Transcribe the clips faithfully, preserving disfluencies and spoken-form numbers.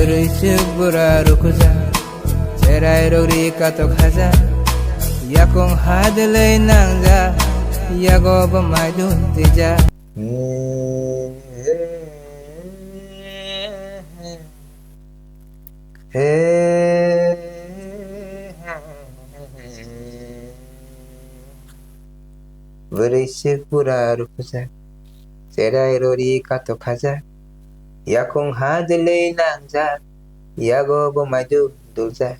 Rwisuk bura rukujak, cherai rok ri katok hajak, yakung ha delai nangjak, yago bo maidun twijak. Bwrwi swk bura rwkhusa, cherai rori katok khaja, yakung ha delai nangja, yago bo maidu dulja.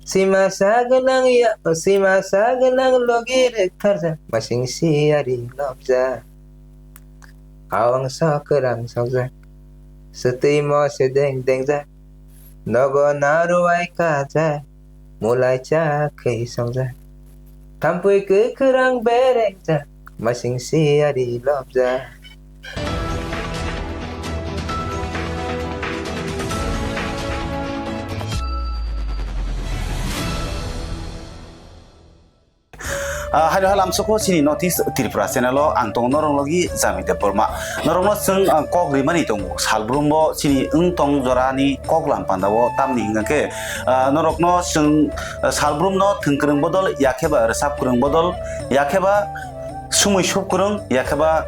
Simasa gwnang ya, simasa gwnang logi rwktharja, masing siyari lobja. Awang sa kwrang sokja, swtwi mo se deng dengja, nogo naruwai kaja, mulai cha khwi sokja. Thampui kwkhwrang berekja, masing siyari lobja. Ah, haino halam soko chini North East Tripura channel o ang tongo norok logi Jami Debbarma. Norokno chwng, ah, kok rimani tongo. Salbrum bo chini wng tong jorani kok lam panda o tamni hingka khe, ah, norokno chwng, ah, salbrum no thwng kwrwng bodol, yakheba rwchap kwrwng bodol, yakheba sumui sup kwrwng, yakheba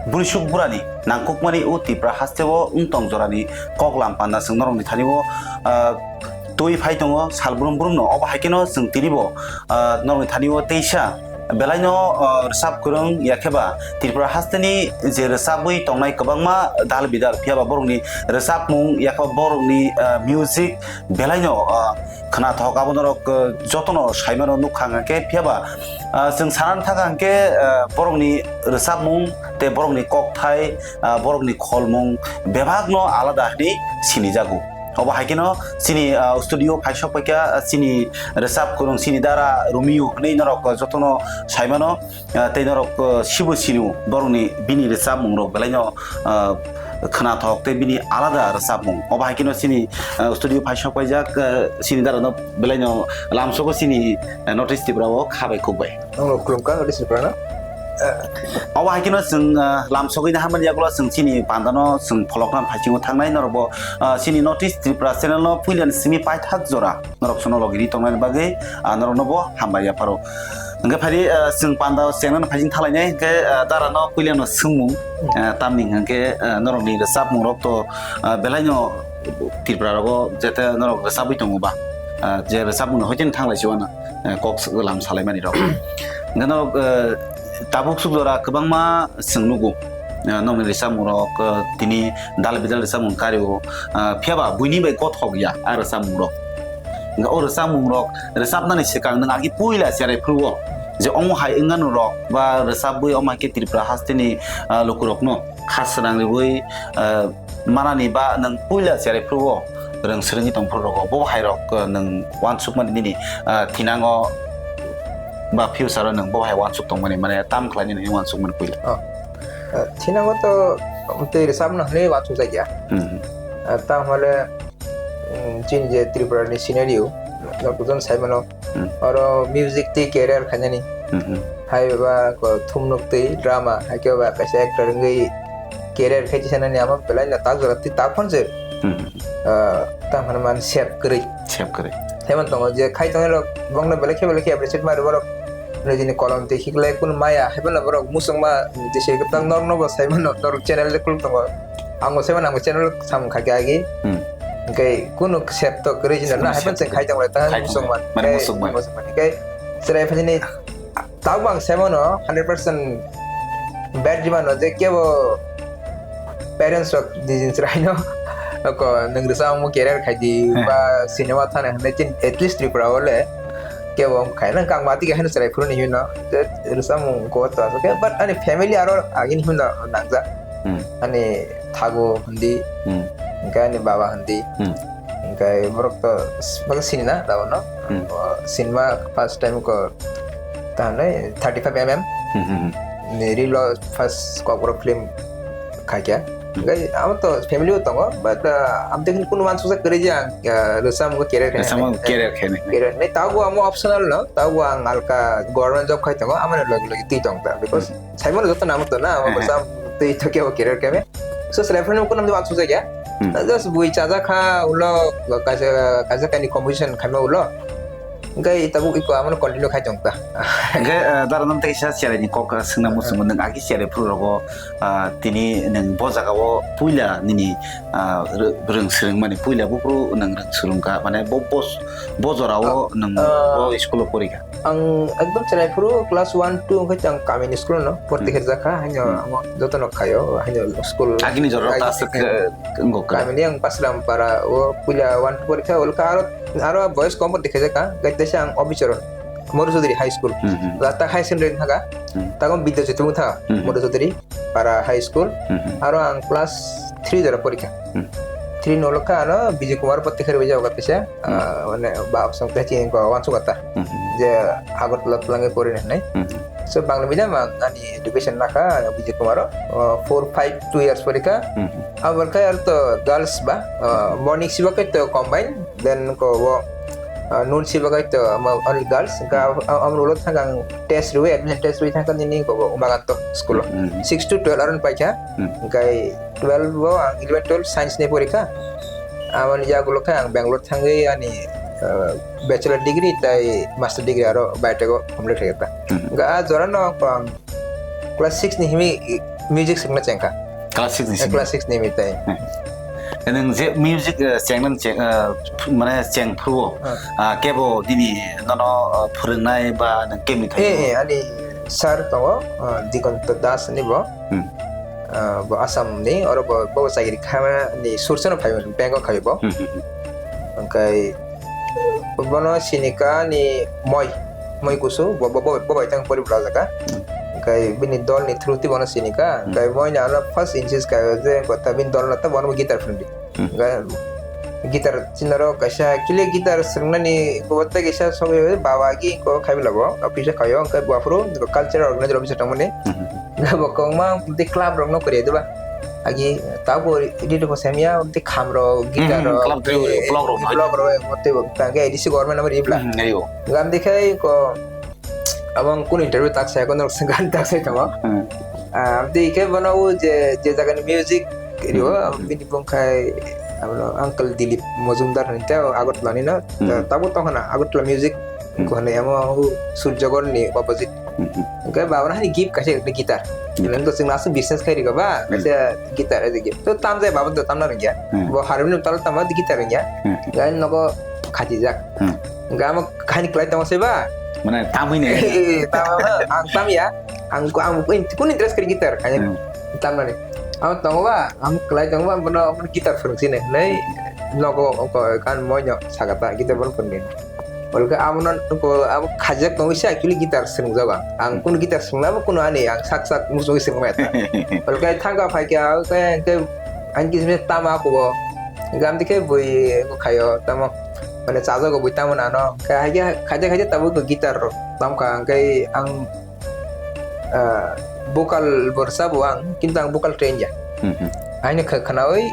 bwrwi suk burani nangkukmani o Tripura haste o wng tong jorani kok lam panda chwng norokni thani o, ah, twi phai tongo salbrum brum no. Obo hai kheno chwng tini bo, ah, norokni thani o teisa belaino, ah, rwchap kwrwng yakheba Tripura hasteni je rwchabwi tongnai kwbangma dal bidal, phiyaba borokni rwchapmung yakheba borokni, ah, music belaino, ah, khwnathok. Abo norok, ah, jotono saimano nukha hwnkhe, phiyaba, ah, chwng sanani thangkha hwnkhe, ah, borokni rwchapmung tei borokni kokthai, ah, borokni kholmung bebakno alada hwnwi sinijago. Obo hai kheno chini, ah, studio phai sok paikha, ah, chini rwchap kwrwng, chini dara Romeo hwnwi norok, ah, jotono saimano, ah, tei norok, ah, sibo sinio borokni bini rwchapmung rok belaino, ah, khwnathok tei bini alada rwchapmung. Obo hai kheno chini, ah, studio phai sok paijak, ah, chini dara no belaino lamsogo chini, ah, North East Tripura o khabai khukbai. Ang rok khulumkha, North East Tripura no. Obo hai kheno chwng, ah, lamsogwi na hamani yagulo chwng chini pandano chwng pholokna phaisingo thangnai norokbo, ah, chini North East Tripura channel no puilani simi paithak jora norok sono logi ri tongnani bagwi, ah, norokno bo hambai yapharo. Hwnkhe phai di, ah, chwng panda chengnano phaising thalainai hwnkhe, ah, dara no puilano swngmung, ah, tamni hwnkhe, ah, norokni rwchapmung rok to, ah, belaino Tripura rogo jete norok rwchabwi tongo ba, ah, je rwchapmung no hoiteni thanglai si uanw. Eh, kok lam salaimani rok. Hwnkhe norok, eh, tabuk suk jora kwbangma chwng nugo. Eh, nokni rwchapmung rok, eh, tini dal bidal rwchapmung kario, eh, phiyaba buini bai gothok ya a rwchapmung rok. Hwnkhe o rwchapmung rok rwchapnani swkang nwng agi puila cherai phuru o je omo hai wngya norok ba rwchapwi omo hai khe Tripura hasteni, eh, lukurokno kha swnang rwui, eh, manani ba nwng puila cherai phuru o rwng swrwngwi tong phuru rogo bo hai rok, eh, nwng uansukmani nini, eh, thinango ba future o nwng bo hai uansuk tongmani mane tam khlainani hwnwi uansukmani puila. Oh. Eh, thinango to tei rwchapno hwnwi uansuk jakya. Hmm. Eh, ta hwnle, mm, chini je Tripura ni scenario, joto jon sai mano, Hmm. oro music tei career khainani. Hmm, hmm. Hai ba ko thumnuk tei drama, hai khe ba kaisa actor wngwi career khai tisanani amo belai no tak jora tei tak phano se, Hmm. ah, tamo hwnwi man sep kwrwi. Sep kwrwi. Hemon tongo je khai tongnai rok bongno belai khe belai khe appreciate ma rw borok nijini kolom tei khiklai kunu maya hai phano borok muchungma jese kwtal norok no bo sai mano norok channel le khuluk tongo. Ang bo sai mano ang bo channel samung kha khe agi. Hmm. Hwnkhe kunu sep to kwrwi jina na Kunu hai phano sep se to khai tongo ta khai muchungma. Mane muchungma. Muchungma. Hwnkhe chwrai phajini Tabuk ang sai mano hundred percent bet di mano je kebo parents rok nijini chwraino ko nwng rwchapmung career khai di Heh. Ba cinema thani hwnwi tin at least Tripura o le kebo wng khai nang kang mati khe haino chwrai phuru ni hino je rwchapmung ko to aswk khe but ani family aro agini hino nangjak Hmm. Ani thago hindi Hmm. hwnkhe ani baba hindi Hmm. hwnkhe borok to s-, bwkha sini na tabuk no Hmm. O cinema first time ko Tahanai thirty five M M Hmm, hmm, hmm. ni reel o first kokborok film khaikya. Hmm. Hwnkhe amo to family o tongo, but, uh, amtwi kunu wansukjak kwrwi je ang, uh, rwchapmung career khe Rwchapmung nai. Career khe nai. Career nai. Tabuk amo optional no, tabuk ang alka government job khai tongo, amoni logi logi twi tong ta. Because Hmm. saimano joto namo to na, amo Hmm. rwchapmung twi to kebo career khe. So, self help group no wansukjak ya. Hmm. Just bui chajak kha ulo, kaisa, kaisa kaini composition khaima ulo. Hwnkhe tabuk iko amono continue khai tong ta. Hwnkhe, eh, dara nang tei sa cherai ni kok, eh, swngna muchungo, nwng agi cherai phuru rogo, ah, tini nwng bo jaga o puila nini, ah, rw-, rwng swrwng mani puila buphuru nwng rwng swrwng kha, mane bo, bo, bo jora o nwng bo school o pori kha. Ang ekdom cherai phuru class one, two wngkhe ang kamini school no porti khe jakha, haino amo joto no khaio, haino school. Agini jora o ta aswk, eh, wngkha. Kamini ang Pasram para o puila one, two porikha, ulka aro, aro boys kom porti khe jakha, gaitesa ang Obichoro, Moru Chudri High School. Hmm, hmm. Lata High Secondary thaga, hmm, tago Bidya Jyoti thaga, hmm, Moru Chudri para High School. Hmm, hmm. Aro ang class three jora porikha. Hmm. Three no lokha ano Bijay Kumar porti khe rwjak kha pisa. Ah, mane, ba, song tei chini ko wansuk ata. Mhm. Je Agartala twlangwi porinai hinwi. Mhm. So, Bangla medium ang ani education nakha, Bijay Kumar o, ah, four, five, two years porikha. Mhm. Aboni khai aro to girls ba, ah, morning sibo khai to combine, then ko wo, ah, noon sibo khai to amo only girls. Ka, am-, amro ulo thang ang test rwi, admission test rwi thang nini ko wo Umakanto school o. Mhm. Six to twelve aron paikha. Mhm. Kai twelve o ang eleven, twelve science ni porikha. Aboni yagulo khe ang Bangalore thangwi ani, uh, bachelor degree tei master degree aro biotech o complete khaikha. Mhm. Hwnkhe a jora no ang class six ni himi music swrwngna chengkha. Class six ni simi? Class six ni himi tei. Hmm. Nwng je music, uh, chengna cheng, uh, mane cheng phuru, hmm, uh, kebo nini nono, uh, phwrwngnai ba nwng kemni thangwi? Eh, eh, ani sir tongo, uh, Digonto Das ni bo. Hmm. Ah, bo Assam ni, oro bo, bo chakiri khaima ni source no phai mani, bank o khai bo. Hmm, hmm, hmm. Hwnkhe bono sinika ni moi, moi kusu, bo, bo, bo, bo bai tang pori bwla jaga. Hmm. Hwnkhe bini dol ni through ti bono sinika, hmm, hwnkhe moi ni ano first insist khai je kotha bini dol no ta bono guitar phwrwng di. Hmm. Ga-, guitar chinaro kaisa actually guitar swrwngnani kobo tei kaisa sogwi baba agi ko khai bila bo office o khaio, hwnkhe bo aphuru cultural organizer office o tongmani. Hmm. Ga bo kwbangma tei club rok no kwrwi diba agi tabuk ready rok semya tei kham rok, hmm, guitar rok, club tei block rok no block rok tei bo tangkhe A D C government abo ribla. Hmm, ayo. Gam dikhai ko Abo ang kunu interview tak saya, kono rok sengkha tak saya tamo. Hmm. Ah, amtwi khe bono o je, je jaga ni music rio, hmm, bini bung khai, abono Uncle Dilip Mojumdar hinwi tei Agartala ni no, hmm, ta-, tabuk tong hana Agartala music, hmm, ko hinwi amo o Surjagor ni opposite. Hmm, hmm. Hwnkhe baba no hani gift kaisa guitar. Guitar. Nang to chwng aswk business khai rikha ba, hmm, kaisa guitar as a gift. To tam jai baba to tamna rwngya. Hmm. Bo harmonium talo tamo guitar rwngya. Hmm. Gai nogo khachijak. Hmm. Hwnkhe amo kaini kwlai tongo se ba? Mane tamwi ne? Eh, eh, tamo ba? Ang tamya. Ang, ang kun interest kari guitar. Kaya, hmm, tamnani. Amo tongo ba? Amo kwlai tongo ba? Bono, bono guitar phwrwng sini. Nei, nogo, ko, kan moino sakata guitar bono phwrwngdi. Bolke amo no, ko, amo khajak tongo se actually guitar swrwngjago ang. Ang, hmm, kun guitar swrwngna bo kun ani, ang sak sak muchungwi swrwngmaya ta. Bolke thangka phaikha, ke, ke, ang kisme tama kubo. Gam dikhe bui khayo, tamo. Mane chajago bui tamo nano. Khe haikhe khaide khaide tabuk guitar rok tamkha, hwnkhe ang, ah, vocal bo rwchabo ang, kintu ang vocal train ya. Hmm, hmm. Aino kha-, khwnawi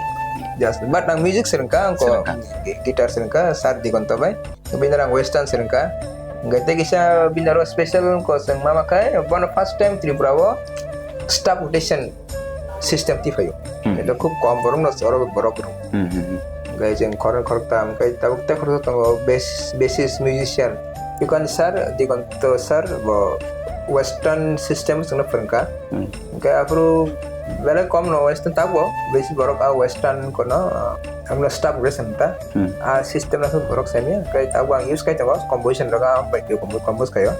just, but ang music swrwngkha, ang ko swrwngkha. Gi-, guitar swrwngkha, Sir Digonto bai. Bini aro ang western swrwngkha. Hwnkhe tei kisa bini aro special ko chwng mama khai, bono first time Tripura o staff rotation system twi phaio. Hmm. Eto khub kom borok no oro borok rok. Hmm, hmm, hmm. Hwnkhe chwng khoroknwi khoroktham, hwnkhe tabuk tei khoroksa tongo bas-, bassist musician. Ikon sir, Digonto sir, bo western system chwngno phwrwngkha. Hmm. Hwnkhe aphuru belai kom no western tabuk, besi borok a western kono, ah, amno staff rotation ta. Hmm. A system no borok sami, hwnkhe tabuk ang use khai tongo, composition rok ang bai compose khaio.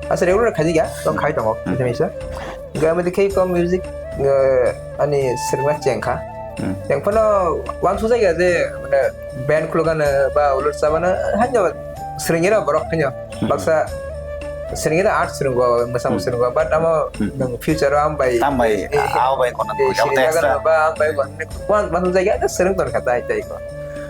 Asa regular khaijak ya, to khai tongo, hmm, kisa misa. Hwnkhe amo dikhe ko music, eh, ani swrwngna chengkha. Hmm. Chengphano wansuk jagya je, mane, band khulukgano ba ulo sabano, haino swrwngya borok haino. Hmm. Baksa swrwngya art swrwngo, mwsamo, hmm, swrwngo, but amo, hmm, nwng future o am bai, am bai, eh, abo bai kono eh, abo sini te extra jaga ba am bai wan-, wan-, wansuk jagya je swrwng tongkha tai tai ko.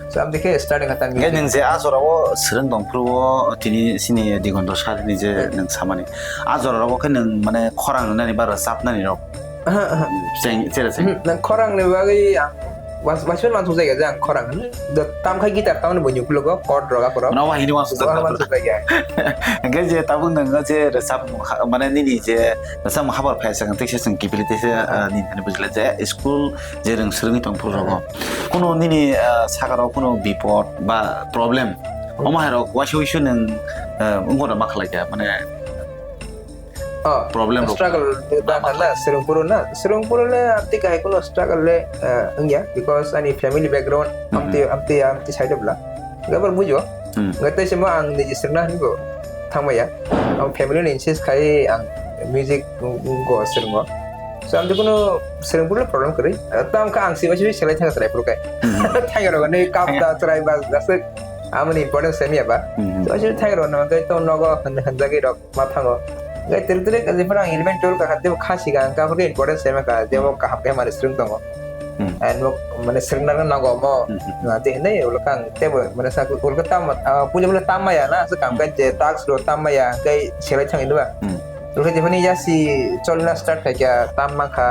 So, am dikhe starting atan. Hwnkhe nwng je a jora o swrwng tong phuru o tini sini Digonto sir ni je, hmm, nwng samani. A jora o khe nwng mane khorang rwnani ba rwchapnani rok. Aha, aha. Cheng, chere cheng. Hmm, nwng khorang ni bagwi ang was was man sujai ga jang khorang. Do tam khai guitar tam bo nyuklo go chord roga koro. Mano wahini wan suta Wah, wan koro. Sujai ga. Hingke je tabuk nang je resap mukha, mane nini je resap mukha bar phai sang tei se sing kibili tei se, ah, nini thani bujile je school je reng srengwi tong phuru rogo. Kuno nini, ah, sakaro kuno bipot ba problem. Omo hai rok waisa waisa nang, ah, ungkor ma khlai kha mane Oh, problem rok. Struggle da Lama khala khlai. Srengpuru na. Srengpuru le amti kahai kuno struggle le, eh, wngya because ani family background Mhm. amti, amti, amti side of la. Gabar bujo. Hmm. Gatai sema ang niji srengna hini bo thangmaya. Ang family ni insist khai ang music go srengmo. So amti kuno Srengpuru le problem kwrwi. Tam kha ang sibai sibai selai thang trai puru kai. Mhm. Thang rok ni kap da trai ba dasik. Amani important semya ba. Mhm. So sibai thang rok no kai to nogo hanjagi rok. Ma thango. Hingke tere tere kaisa phano ang eleven twelve kakha tebo kha siga ang kha hwnkhe important sema kha tebo kaham khe mari swrwng tongo. Hmm. And mo mane swrwngna nango mo Hmm, hmm, hmm. na te hinwi ulo kang tebo mane sa ulo tam ah, puila puila tam maya na sa kam Hmm. khe je task ro tam maya hwnkhe selai thang hinwi ba. Hmm. Ulo khe jephani yasi cholna start khai kha tam ma kha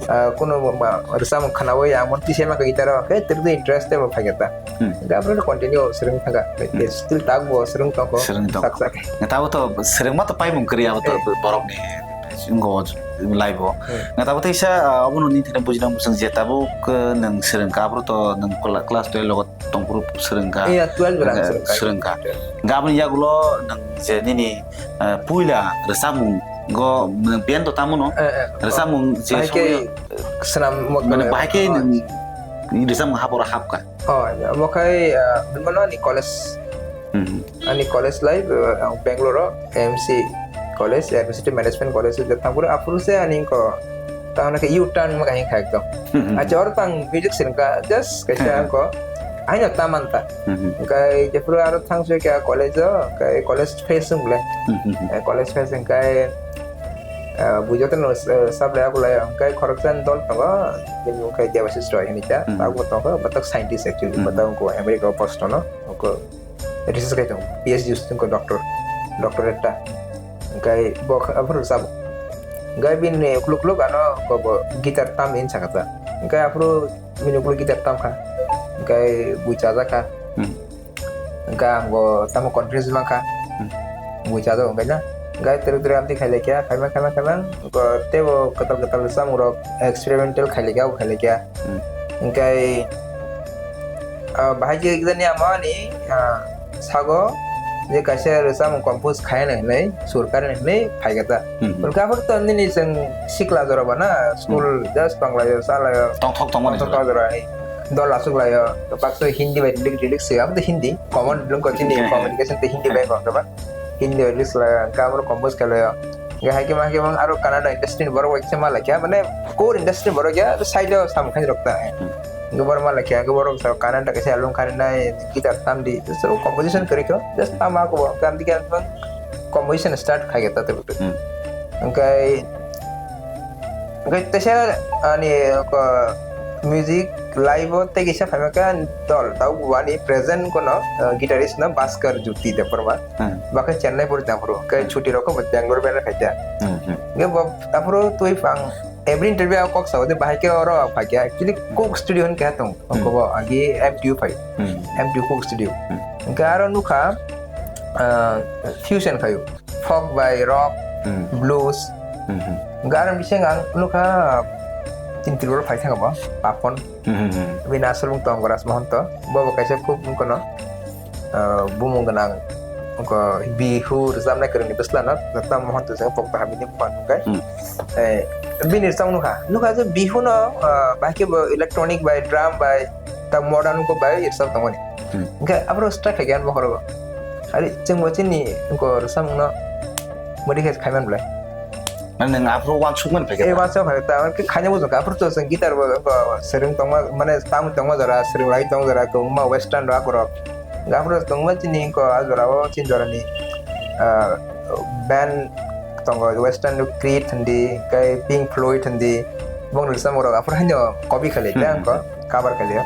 ah, kuno ma- ma- rwchapmung khnawi ang mo twi sema kha guitar o khe tere tere interest tebo phai kha ta. Hmm. Hingke aphuru continue swrwng thangkha. Hmm. Still tak bo swrwng tongkho. Swrwng tongkho. Sak sak. Nga tabo to swrwngma to paimung kwrwi abo to Eh. borokni wngkho life o. Hmm. Nga tabo teisa, ah, obono nini thani bujinang bwswng je tabuk, eh, nwng swrwngkha aphuru to nwng cla-, class twelve logo tongphuru swrwngkha. Iya, twelve jora Nga swrwngkha. Swrwngkha. Nga aboni yagulo nwng je nini, eh, puila rwchapmung go nwng band to tamo no? Eh, eh. Rwchapmung je Bahai khe songwi- swnam mo- Mane bahai khe Oh. nwng rwchapmung haporo hapkha. Oh, ya, omo khai, ah, hwnmano ani college. Mhm. Ani college life, ah, ang Bangalore o M C College, Administrative Management College o thangphuru aphuru se ani ko tangna khe U-turn ma kahi kha ekdom. Mhm. Acha oro tang music sin ka just kaisa Aha. Ang ko aino ta man ta. Mhm. Kai je phuru aro thang se kya college o, kai college phase sung le. Mhm. Eh, college phase sung kai, ah, bujo tano, eh, sab le aku lai kai khoroksan dol tongo, bini mung kai Debashish Roy hinwi ta. Mhm. Tabo tongo, batak scientist actually, Mhm. Batak ko America o post no. Oko research kai tongo, P H D student ko doctor, doctorate ta. Hingkai bo kha-, aphuru sabo. Hingkai bini ukluk ukluk ano ko bo guitar tam in sakha ta. Hingkai aphuru bini ukluk guitar tam kha. Hingkai bui chajak kha. Hmm. Hingkai ang bo tamo confidence mang kha. Hmm. Bui chajak hingkai na. Hingkai teruk teruk amtwi khailai kha, khaimang khaimang khaimang. Ko tebo kwtal kwtal samung rok experimental khailai kha, khailai kha. Hmm. Hingkai, ah, bahai khe ekdani ama ani, ah, sago je kaisa rwchapmung compose khaina hinwi, sur karna hinwi phaikha ta. Hmm. Hwnkhe aphuru to nini chwng sikla jora ba na, school Hmm. just tonglaio, chalaio. Tongthok tongmani Tongthok jora. Jora, eh. Dol achuklaio, baksa Hindi bai lyric, lyrics se, abo to Hindi, common, Hmm. Hindi Hmm. communication to Hindi bai kok ba. Hindi bai lyrics laio, hwnkhe aphuru compose khailai. Hingke hai khe ma khe mang aro Kannada industry ni borok bai kisa ma lai kha, mane core industry ni borok ya, side o samung khaini rok ta. Hmm. Hingke borok ma lai kha, hingke borok sa Kannada kaisa album kharinai, guitar tam di, so composition kwrwi kho, just tam ako bo, tam di khe ang composition start khai kha ta tei. Hmm. Hingke, hingke teisa ani ko music live o tei kisa phai ma khe ani dol, tau ani present kono, uh, guitarist no Bhaskar Jyoti Debbarma. Hmm. Bakhe Chennai pori tang phuru, khe Hmm. chuti rok bo Bangalore bai khaita. Hmm, hmm. Nge bo aphuru twi phang every interview o kok sao de bahai khe oro phai khe actually Coke Studio hwn khe tong. Hmm. Ko bo agi M T U phai. Hmm. M T U Coke Studio. Hmm. Hwnkhe aro nukha, ah, fusion khayu. Folk bai rock, Hmm. blues. Hmm, hmm. Hwnkhe aro bising ang nukha tin Tripura phai thang bo, Papon. Hmm, hmm, hmm. Bini aswk mung tongo Raj Mohanto. Bo bo kaisa khub wngkha no, ah, bumung gwnang, wngkha Bihu rwchapnai kwrwngni bwsla no, Ratan Mohanto jeng pokta hamini buphang hwnkhe. Hmm. Eh, bini rwchapmung nukha. Nukha je Bihu no, ah, bahai khe bo electronic bai, drum bai, ta modern ko bai rwchap tongmani. Hmm. Hwnkhe aphuru start khaikhe ani bokhorogo. Ari chwngbo chini wngkha rwchapmung no modi khe khaiman belai. Mane nwng aphuru uansukmani phaikhe Eh, ta? Uansuk phaikhe ta, hwnkhe khaina bujong kha, aphuru to chwng guitar bo, bo swrwng tongma, mane tam tongma jora, swrwng lai tong jora, kwbangma western rok, akorok. Aphuru tongma chini ko a jora o, chini jora ni, ah, band tongo, western Creed hindi, kai Pink Floyd hindi, bong rwchapmung rok, aphuru haino copy khailai, Hmm, tei ang ko hmm. Cover khailai.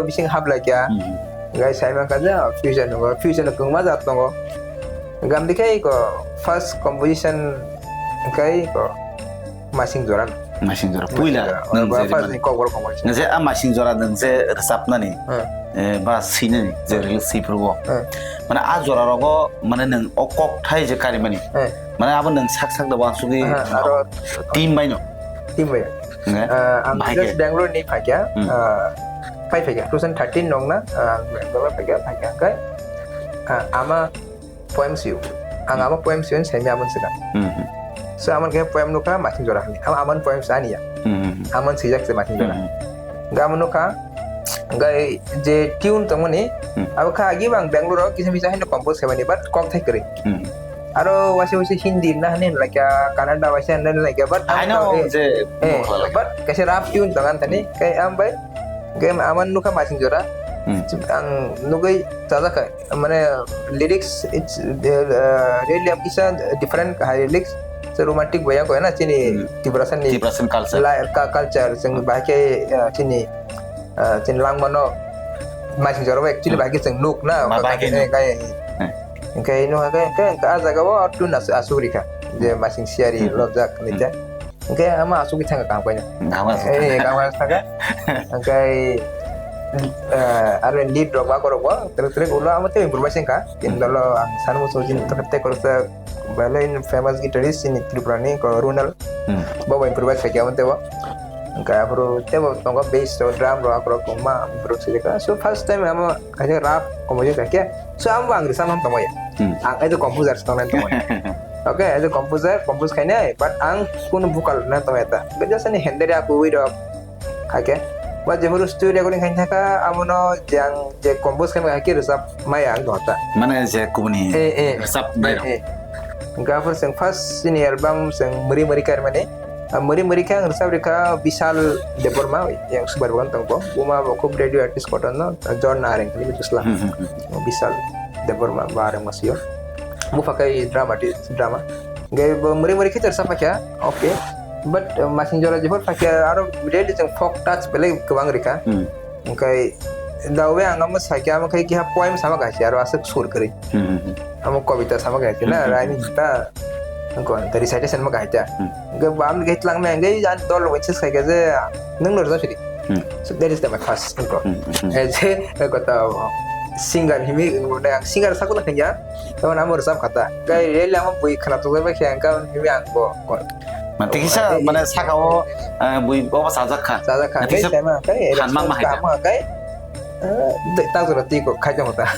video bising hap laikya. Hmm. Gai sai mankha je, oh, future no, future no kwbangma jat tongo. Gam dikhe ko first composition kai ko Masing Jora. Masing Jora. Puila Masing Jora. Nwng ba je first mane ni kok borok kok borok. Nang je a Masing Jora nwng je rwchapnani, Hmm. eh, ba swinani je Hmm. release swi phuru o. Hmm. Mane a jora rogo mane nwng o kok thai je karimani. Hmm. Mane abo nwng sak sak da wansugwi Aha, aro team bai no. Team bai. Nge? Ah, ang Bahai just khe? Bangalore ni phaikya. Hmm. Ah, phai phaikya. Two thousand thirteen nong na, ah, ang Bangalore phaikya, phaikya kai. Ah, ama poem sio. Ang Hmm. ama poem sio, semi amun sika. Hmm, hmm. So, amun khe poem nukha, Masing Jora hani. Ama, amun poem sa niya. Hmm, hmm, hmm. Amun sijak se Masing Jora. Hmm, hmm. Ga amun nukha, gai je tune tongmani, Hmm. abo kha agi bang Bangalore o kisa misa hino compose khaimani, but kok thai kwrwi. Hmm. Aro waisa waisa Hindi na hani laikya, Kannada waisa hani laikya, but I know, eh, je eh, mokla laikya. But kaisa rough tune tongan thani, Hmm. kai am bai, game aman nukha Masing Jora. Hmm. Ang nugui chajakha, mane lyrics, it's, uh, really am kisa different hai lyrics. So romantic boya ko na chini Hmm. Tiprasa ni Tiprasa culture. La-, ka-, culture, sing Hmm. bahai khe, uh, chini, uh, chini langmano Masing Jora actually Hmm. bahai khe chwng nuk na, Ma bahai khe eh, nuk. Kai, Hmm. Hingke ino hingke, hingke, hingke ah jaga o tun as-, asuk rikha. Je Hmm. Masing Siyari Hmm. lobjak ni Hmm. te. Hingke ama asuk thangka kaham kaina. Hmm, ama asuk Eh, thangka. Kaham thangka. Hingke, eh, aro lead rok ba korok bo, trek trek ulo amo tei improve sengkha. Hmm. Indolo ang san musu jin trek trek korok sa, bale in famous guitarist in Tripura ni ko Runal. Hmm. Bo bo improve khaikha amo tei bo. Hingke aphuru tei bo tongo bass rok, drum rok, akorok kongma improve sijaka. So first time amo kaisa rap komoi khaikhe. So, ang bo ang rwchapna tongmaya. Hmm. Ang as a composer se tongnai tongmaya. Okay, as a composer, compose khainai, but ang kunu vocal rwna tongmaya ta. Just ani henderi aku wi rok. Khaikhe. Ba jephuru studio recording khaina thaka, amono je ang je compose khaima khaikhe rwchap maya ang dohota. Mane je kubuni Eh, eh. rwchap nai rok. Eh, eh. Hingke aphuru chwng first chini album chwng Mwrwi Mwrwi Kairmani. Ah, Mwrwi Mwrwi khe ang rwchap rikha Bishal Debbarma, yang Subar Bagan tongbo. Buma bo khub radio artist kotor no, John Nareng khe bwsla. Hmm, hmm, hmm. Bishal Debbarma ba rwngma sio. Bupha khe drama artist, drama. Hingke bo Mwrwi Mwrwi khe rwchap kha, okay. But, uh, Masing Jora jephuru phakha aro really chwng folk touch belai kwbang rikha. Hmm. Hingke dawi ang amo sakya amo khe kiha poem sama kaisa aro aswk sur kwrwi. Hmm, hmm, hmm. Amo kobita sama kaisa na, Hmm, hmm, raini hmm. ta, angko ta recitation ma kaisa. Hmm. Hingke bam ge tlang me hingke an dol lo wenches kaisa je nung nor jasiri. Hmm. So that is the my first angko. Hmm, hmm, hmm. Eh, je, angko ta singer himi, ang singer sakuna kanya, tamo amo rwchap khata. Hingke really amo bui khana tongbai khe angka himi ang bo. Man, tikisa, eh, mane, eh, saka o, eh, bui obo sajak kha. Sajak kha. Na tikisa Kai sama kai, hanmang ma hai kha. Kaham kha kai. Eh, de-, ta jora twi kok khai tong ta.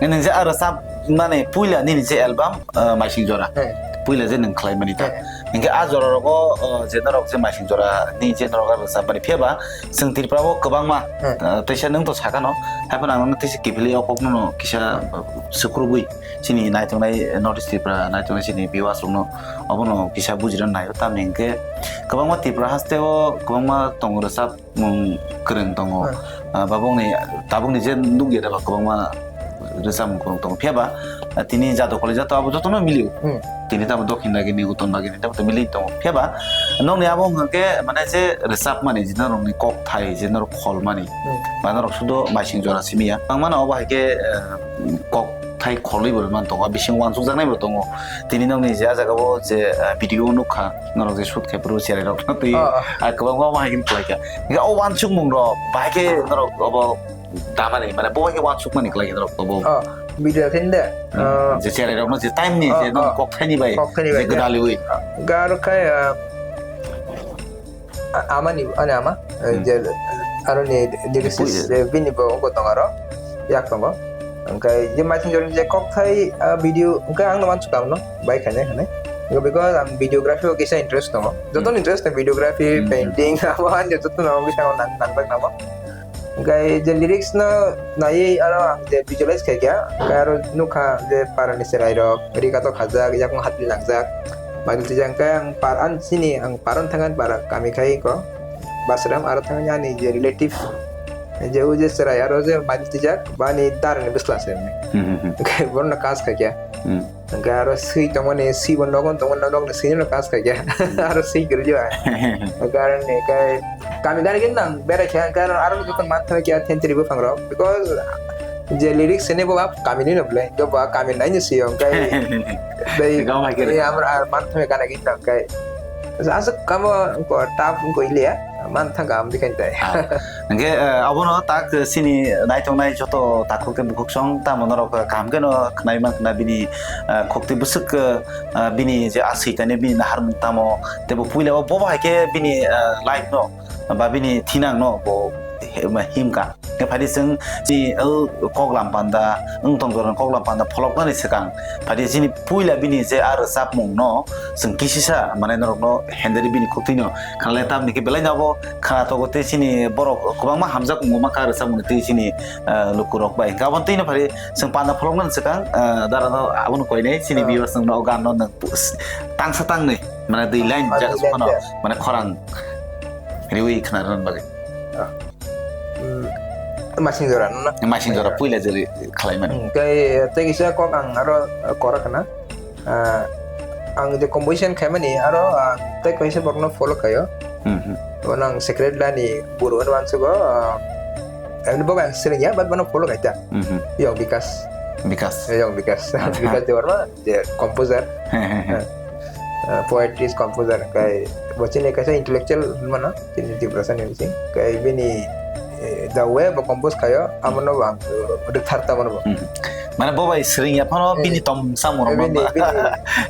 Nini je aro sab, mane, puila nini je album, eh, Maising Jora. Eh. Puila je nung khlai mani ta. Eh. Hingke a jora rogo, eh, je norok je Maising Jora ni je norok aro sab mani phiya ba, chwng Tripura o kwbangma, Eh. eh, teisa nung to sakano. Hai phano ang nang teisa kiphilwi o kok no kisa, eh, sukrubui. Chini naitongnai North East Tripura, naitongnai chini viewers rokno obono kisa bujirani naio, tamni hwnkhe kwbangma Tripura hasteo kwbangma tongo rwchapmung kwrwng tongo. Hmm. Ah, babongni, tabukni je nukya deba kwbangma rwchapmung kwrwng tongo. Phiyaba, ah, tini jado kolaijak to abo jotono milio. Hmm. Tini tamo dokhin bagini, uttor bagini, tamo to milio tongo. Phiyaba, nokni abo hwnkhe mane je rwchapmani, je norokni kokthai, je norok kholmani, Hmm. ba norok sudo Maising Jora simiya. Ang mano obo hai khe, eh, kok thai kholwi bo man tongo, bising uansukjaknai bo tongo. Tini nokni je ah jaga o je, ah, video nukha, norok je shoot khai phuru cherai rok twi, Oh, oh. ah, kwbangma ma hai khe khlai kha. Hingkhe o uansukmung rok bahai khe norok obo damani, mane bo hai khe uansukmani khlai khe norok obo. Oh, video khe de. Hmm. Ah, je cherai rokno je time ni oh, je nong oh. Kok thaini bai, Kok thaini je bai, gwdaliwi. Ah, gar khai, ah, A-, amani, ani ama, eh, Hmm. je, aroni lyricist, Pui- eh, bini bo wngbo tong aro, yak tongo. Hwnkhe je Maising Jora ni je kokthai, ah, video, hwnkhe ang no uansukha ang no, bai khainai hwnwi. Hwnkhe because ang videography o kisa interest tongo. Jotono Hmm. interest tongo, videography, Hmm. painting, abo ani jotono kisa nang-, nangjak namo. Hwnkhe je lyrics no naiwi aro ang je visualize khaikha, hwnkhe aro nukha je parani chwrai rok, ri katok khajak, yakung hati langjak. Mail twijak hwnkhe ang par, ang chini ang paron thangani para kami khai ko. Basram aro thangani ani je relative, je o je chwrai aro je mail twijak bani darni bwsla se. Hmm, hmm, hmm. Hwnkhe bono kas khaikya. Hmm. Hwnkhe aro swi tongmani, swi bo nogon tongmani, nogni swi no kas khaikya. Aro swi kwrwio ai. Hwnkhe aro ni kai kami gari gini nang berai khe hwnkhe aro, aro joto man thangkya thentri bwphang rok. Because je lyrics sini bo bap kami ni no ble. Jo ba kami nai ni swi hwnkhe. Dei, Gam hai khe. Eh, amra ar man thangkya gana gini nang kai. Aswk kamo ko tap ko ilia. Man thangkha am dikhai tai. Ah. Hwnkhe, eh, abono tak, eh, chini naitongnai joto takhuk tei bukhuk song tamo norok, eh, kaham kheno khwnai mankha bini, eh, khuk tei bwswk, eh, eh, bini je aswitani bini naharmung tamo tei bo puila o bobo hai khe bini, eh, life no ba bini thinang no bo he-, himkha. Hwnkhe phaidi chwng chini, o, koklam panda, wng tong jorani koklam panda pholoknani swkang phaidi chini puila bini je a rwchapmung no chwng kisisa mane norokno hendari bini khuk twi no khanale tamni khe belai no abo khana togo tei chini borok kwbangma hamjak wngma kha rwchapmung twi chini, ah, lukurok bai. Hwnkhe aboni twi no phaidi chwng panda pholoknani swkang, ah, dara no abono koinai chini Ah. viewers no o gan no nwng pus-, tangsa tangnwi mane dui line Ah, jak dui line phano jak. Mane khorang riwi khna rwna bagwi. Ah. Hmm, masing jora no na? Masing jora puila jori khlai mani. Hmm, tei, tei kisa kok ang aro, ah, kora kana. Ah, ang je composition khaimani aro, ah, tei kaisa borokno follow khaio. Hmm, hmm. Bono ang secret lani buru hwnwi uansugo, ah, ani bo ang seleng ya, but bono follow khaita. Hmm, hmm. Yong Bikas. Bikas. Yong Bikas. Acha. Bikas Debbarma, je composer. He, he, he. Ah, poetry composer, kai bo chini kaisa intellectual mano. Chini Tiprasa ni bising. Kai bini, eh, the way bo compose khayo, amo no bo ang, eh, rwkthar ta mano bo. Hmm. Mane bo bai swrwng ya phano Eh, bini tom samung eh, rok bini, ma. Bini,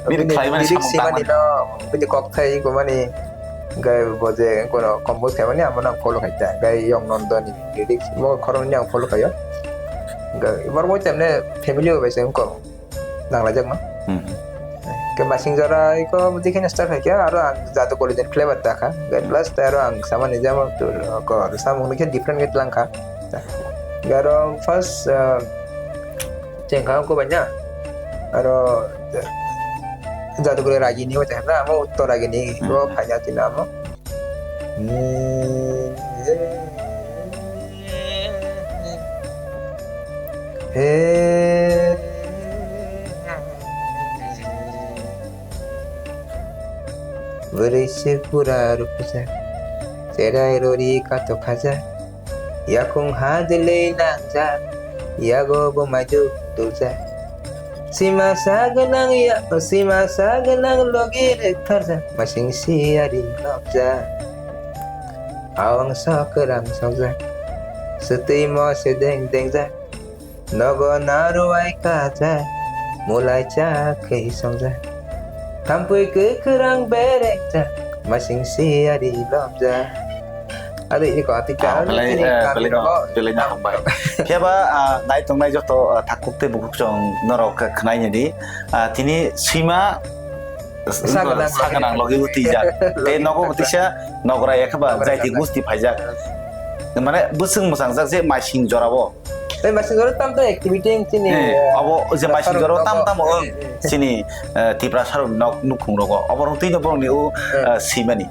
Bini bini khlai mani lyrics samung simani tangmani. No, bini kok thai ko mani, kai bo je kono compose khai mani, amo no ang follow khai ta. Kai Yong Nondo ni lyrics, mo khorang ni ang follow khayo. Kai bor bo temne family bai se ko. Nanglaijak ma. Hmm. Ke masing jora iko bwtwi kheno start khaikha, aro ang jadu college ni flavor ta kha. Gai Hmm. Plus ta aro ang samani jama tu ko samung ni khe different khe tlang kha. Gai aro first, ah, chengkha ko banya. Aro, eh, jadu college ragini wa ta na, amo uttor ragini Hmm. Ko phaiya tina amo. He. Bwrwi se pura rukjak, cherai rori katok khajak, yakung ha delei nangjak, yago bo maidu duljak. Simasa gwnang ya, simasa gwnang logi rwktharjak, masing siyari nokjak. Awang sokwrang sokjak, swtwi mo se deng dengjak. Nogo narwai kajak, mulai cha khei songjak. Thampui kwkhwrang berekjak, masing siyari lobjak. Ado ini ko atik Ah, ta, belai, ini eh, kami belai no, ko. Belai no hambai. Khe ba, ah, nai tongnai joto, ah, takhuk tei bukhuk chong norok khe khwnai ni di. Ah, tini sima Sa gwnang logi utijak. Tei nogo bo tisa nogra ya khe ba Nogra jaiti ya khe ba. Gusti phaijak. Mane bwswng mwchang jak je masing jora bo. Tei masing jora tam to activity wng chini, Eh, eh, abo je masing jora tam tam wng chini, eh, Tiprasa rok nok nukhung rogo. Abo rok twi no borok ni u, eh, simani.